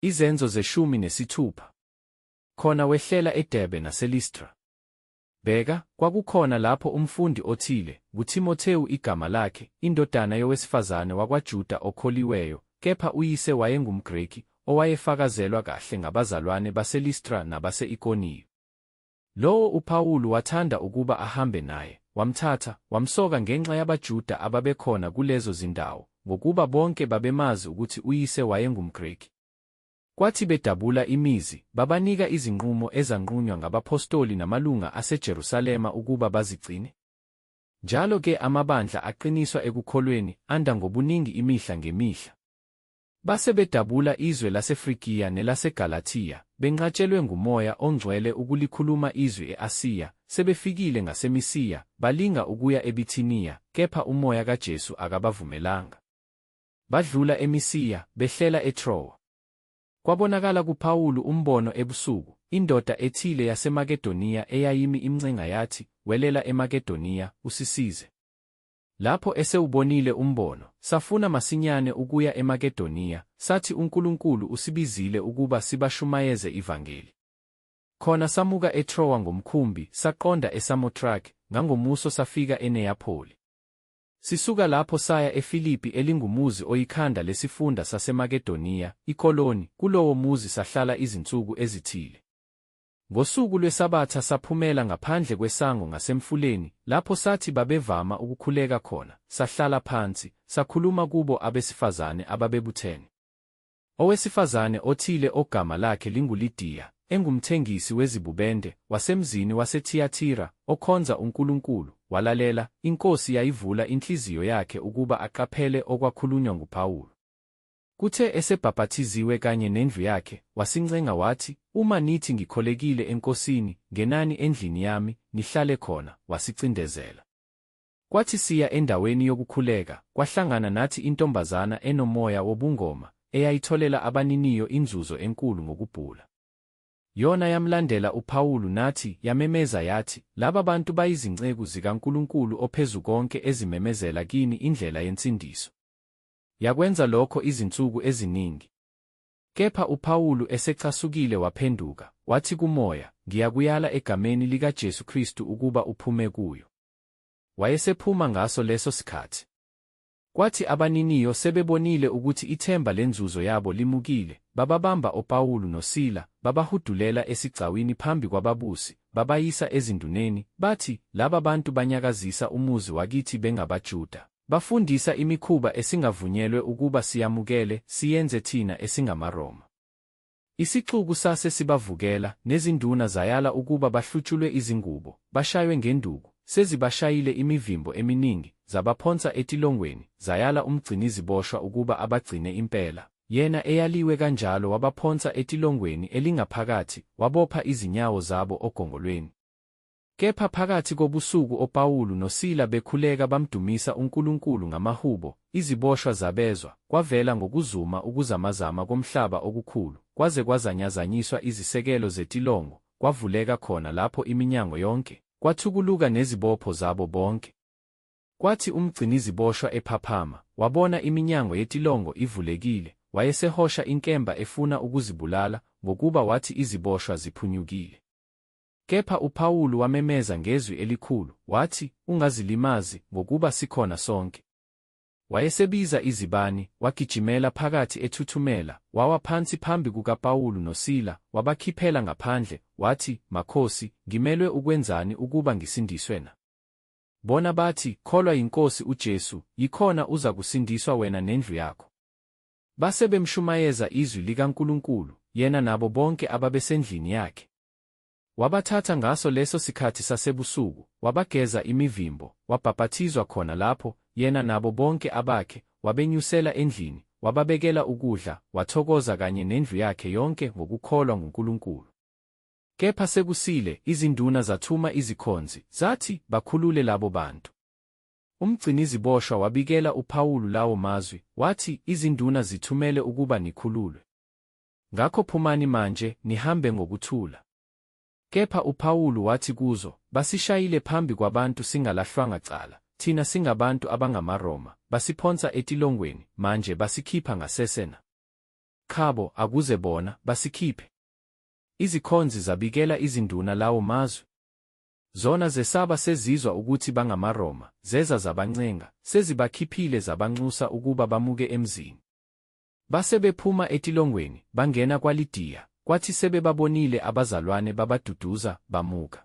Izenzo zeshumi nesithupha. Khona wehlela eDerbe naseListra. Bheka, kwakukhona lapho umfundi othile, nguThimothewu igama lakhe, indodana yowesifazane wakwaJuda okholiweyo, kepha uyise wayengumGreki, owayefakazelwa kahle ngabazalwane baseListra nabase-Ikoniyu. Lowo uPawulu wathanda ukuba ahambe naye, wamthatha, wamsoka ngenxa yabaJuda ababekhona kulezo zindawo, ngokuba bonke babemazi ukuthi uyise wayengumGreki. Kwathi bedabula imizi, babanika izinqumo ezanqunywa ngabaphostoli namalunga aseJerusalema ukuba bazigcine. Njalo-ke amabandla aqiniswa ekukholweni, anda ngobuningi imihla ngemihla. Base bedabula izwe laseFrigiya nelaseGalathiya, benqatshelwe nguMoya oNgcwele ukulikhuluma izwi e-Asiya, sebefikile ngaseMisiya, balinga ukuya eBithiniya, kepha uMoya kaJesu akabavumelanga. Badlula eMisiya, behlela eTrowa. Kwabonakala kuPawulu umbono ebusuku, indoda ethile yaseMakedoniya eyayimi imncenga yathi, Welela eMakedoniya, usisize. Lapho esewubonile umbono, safuna masinyane ukuya eMakedoniya, sathi uNkulunkulu usibizile ukuba sibashumayeze ivangeli. Khona samuka eTrowa ngomkhumbi, saqonda eSamotrake, ngangomuso safika eNeyapholi. Sisuka lapho saya eFilipi elingumuzi oyikhanda lesifunda saseMakedoniya, ikoloni, kulowo muzi sahlala izinsuku ezithile. Ngosuku lweSabatha saphumela ngaphandle kwesango ngasemfuleni, lapho sathi babevama ukukhuleka khona, sahlala phansi, sakhuluma kubo abesifazane ababebuthene. Owesifazane othile ogama lakhe linguLidiya, engumthengisi wezibubende, wasemzini waseThiyathira, okhonza uNkulunkulu, walalela, iNkosi yayivula inhliziyo yakhe ukuba aqaphele okwakhulunywa nguPawulu. Kuthe esebhapathiziwe kanye nendlu yakhe, wasincenga wathi, Uma nithi ngikholekile eNkosini, ngenani endlini yami, nihlale khona, wasicindezela. Kwathi siya endaweni yokukhuleka, kwahlangana nathi intombazana enomoya wobungoma, eyayitholela abaniniyo inzuzo enkulu ngokubhula. Yona yamlandela uPawulu nathi, yamemeza yathi, Laba bantu bayizinceku zikaNkulunkulu oPhezukonke ezimemezela kini indlela yensindiso. Yakwenza lokho izinsuku eziningi. Kepha uPawulu esecasukile waphenduka, wathi kumoya, Ngiyakuyala egameni likaJesu Kristu ukuba uphume kuyo. Wayesephuma ngaso leso sikhathi. Kwathi abaniniyo sebebonile ukuthi ithemba lenzuzo yabo limukile, bababamba oPawulu noSila, babahudulela esigcawini phambi kwababusi, babayisa ezinduneni, bathi, Laba bantu banyakazisa umuzi wakithi bengabaJuda, bafundisa imikhuba esingavunyelwe ukuba siyamukele, siyenze thina esingamaRoma. Isixuku sase sibavukela, nezinduna zayala ukuba bahlutshulwe izingubo, bashaywe ngenduku, sezibashayile imivimbo eminingi, zabaphonsa etilongweni, zayala umgciniziboshwa ukuba abagcine impela. Yena eyaliwe kanjalo wabaphonsa etilongweni elingaphakathi, wabopha izinyawo zabo ogongolweni. Kepha phakathi kobusuku oPawulu noSila bekhuleka bamdumisa uNkulunkulu ngamahubo, iziboshwa zabezwa, kwavela ngokuzuma ukuzamazama komhlaba okukhulu, kwaze kwazanyazanyiswa izisekelo zetilongo, kwavuleka khona lapho iminyango yonke, kwathukuluka nezibopho zabo bonke. Kwathi umgciniziboshwa ephaphama, wabona iminyango yetilongo ivulekile, wayesehosha inkemba efuna ukuzibulala, ngokuba wathi iziboshwa ziphunyukile. Kepha uPawulu wamemeza ngezwi elikhulu, wathi, Ungazilimazi, ngokuba sikhona sonke. Wayesebiza izibani, wagijimela phakathi ethuthumela, wawa phansi phambi kukaPawulu noSila, wabakhiphela ngaphandle, wathi, Makhosi, ngimelwe ukwenzani ukuba ngisindiswe na? Bona bathi, Kholwa yiNkosi uJesu, yikhona uzakusindiswa wena nendlu yakho. Base bemshumayeza izwi likaNkulunkulu, yena nabo bonke ababesendlini yakhe. Wabathatha ngaso leso sikhathi sasebusuku, wabageza imivimbo, wabhapathizwa khona lapho, yena nabo bonke abakhe, wabenyusela endlini, wababekela ukudla, wathokoza kanye nendlu yakhe yonke ngokukholwa nguNkulunkulu. Kepha sekusile, izinduna zathuma izikhonzi, zathi, Bakhulule labo bantu. Umgciniziboshwa wabikela uPawulu lawo mazwi, wathi, Izinduna zithumele ukuba nikhululwe. Ngakho phumani manje, nihambe ngokuthula. Kepha uPawulu wathi kuzo, Basishayile phambi kwabantu singalahlwanga cala, thina singabantu abangamaRoma, basiphonsa etilongweni, manje basikhipha ngasese na? Qhabo, akuze bona, basikhiphe. Izikhonzi zabikela izinduna lawo mazwi. Zona zesaba sezizwa ukuthi bangamaRoma, zeza zabancenga, sezibakhiphile zabanxusa ukuba bamuke emzini. Base bephuma etilongweni, bangena kwaLidiya, kwathi sebebabonile abazalwane babaduduza, bamuka.